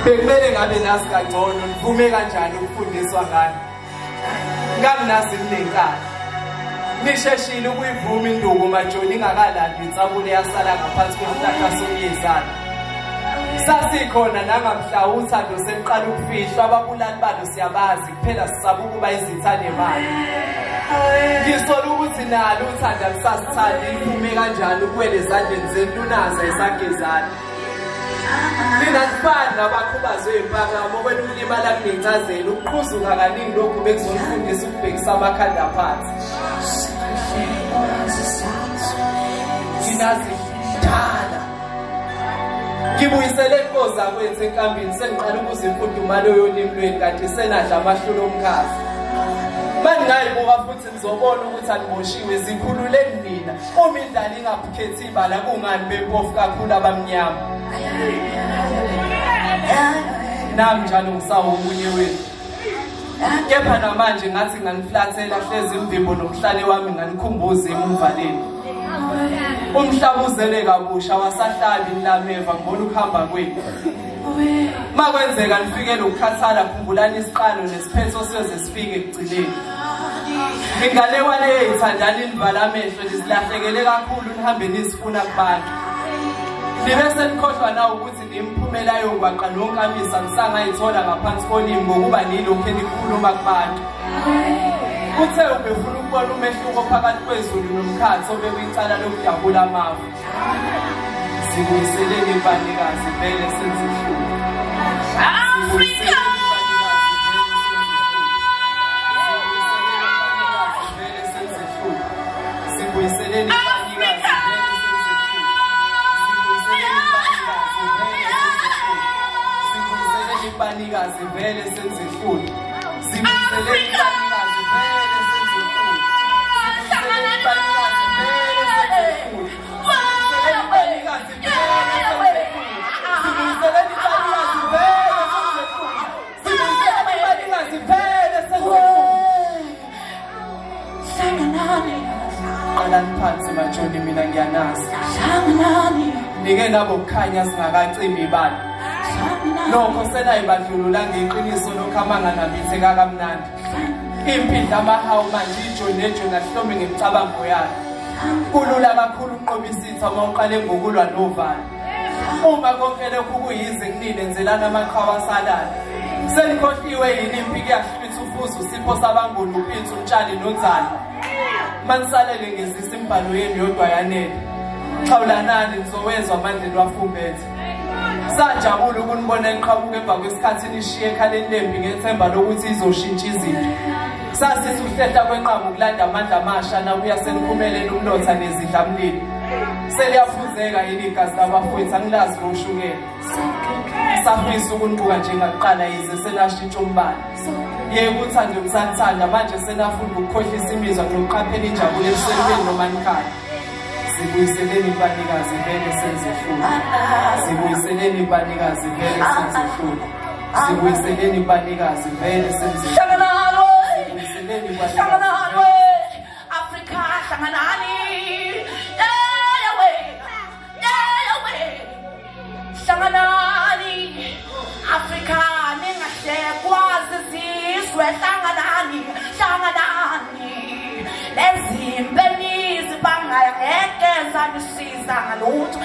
Bekumele ngabe nazi kangcono, nivume kanjani ukufundiswa ngani? Nganginazi ninenkani. Nisheshile ukuyivuma induku majoni ingakalandi insabule yasala ngaphansi kwesihlahla somyezana. Sasikhona nangamhla uthando seliqala ukufihlwa, ababulali balo siyabazi, kuphela sisaba ukuba izitha nemali. Ngisola ukuthi nalo uthando alisasithandi, liphume kanjani ukuwela ezandleni zenu lunaza esagezana. Nina nifani nabakhubazwe impakamo, kwena ukulimala kunencazelo, ukuqhuzuka kaningi lokhu bekuzonifundisa ukubhekisa amakhanda phansi. Nina zidala. Ngibuyisele inkozi zakwethu enkambini, sengiqala ukuza imfudumalo yolimi lwenu kanti senadla amahlulo omkhazi. Maningayibuka futhi nizobona ukuthi aniboshiwe, zikhululeni nina. Uma indlala ingakukhethi ibala, kungani bempofu kakhulu abamnyama? Nami njalo ngisawomunye wenu. Kepha namanje ngathi nganiflathela hlezi imvimbo nomhlane wami nganikhumbuza emumvaleni. Umhlaba uzele kabusha wasahlabi nilameva, ngibona ukuhamba kwenu. Makwenzeka nifikele ukukhathala, khumbulani isiqalo nesiphetho siyoze sifike ekugcineni. Inganekwane eyithandani nivala amehlo, nizilahlekele kakhulu nihambe nizifuna kubantu. Nibe senikhohlwa na ukuthi nimiphumela yongwaqa nonkamisa nisangayithola ngaphansi kolimi ngokuba nilokhu enikhuluma kubantu. Uthe ubefuna ukubona umehluko phakathi kwezulu nomkhathi obekuyicala lokudabula amafu. Sibuyiseleni ibanikazi vele senzihlule. Sibuyiseleni ibanikazi vele senzihlule. Sibuyiseleni ibanikazi vele senzihlule. Sibuyiseleni ibanikazi vele senzihlule. Sibuyiseleni ibanikazi vele senzihlule. Sibuyiseleni ibanikazi vele senzihlule. Qalani phansi majoni, mina ngiyanazi. Nike nabo kukhanya singakacimi ibala. Nokho senayibandlulula ngeqiniso lokhu amanga nabitheka kamnandi. Impindla amahawu manje ijoni nejoni ahlome ngemicabango yalo. Kulula kakhulu ukunqoba isitha uma uqale ngokulwa novalo. Uma konke lokhu kuyize kunini, enzelani amaqhawe asalala. Senikhohliwe yini impi kuyahlwitha ufuzo usipho sabanguni upithu umtshali nonzala. Manisalele ngezisa imibhalo yenu yodwa yanele. Xhawulanani nizowezwa amandleni wafumbethe. Sajabula ukunibona niqhamuka emva kwesikhathi nishiye ekhaleni lempi ngethemba lokuthi izoshintsha izinto. Sasithi ukuhlehla kwenqaba ukulanda amandla amasha nakuya senikhumeleni umlotha nezidlamlilo. Seliyaphuzeka yini igazi labafowethu, angilazi loshukela. Safisa ukunibuka njengakuqala yize senashintsha umbala. Yebo uthando nisathanda, manje senafunda ukukhohlisa imizwa nokuqaphela injabulo ebusweni benu noma nikhala. Sibuyiseleni ibanikazi vele senzehlule. Sibuyiseleni ibanikazi vele senzehlule. Sibuyiseleni ibanikazi vele senzehlule. Sibuyiseleni ibanikazi. Afrika hlanganani. Hlanganani. Afrika ningahlekwa zizizwe, hlanganani, hlanganani. Lezimpe nizibangaya ngeke zanisiza ngalutho.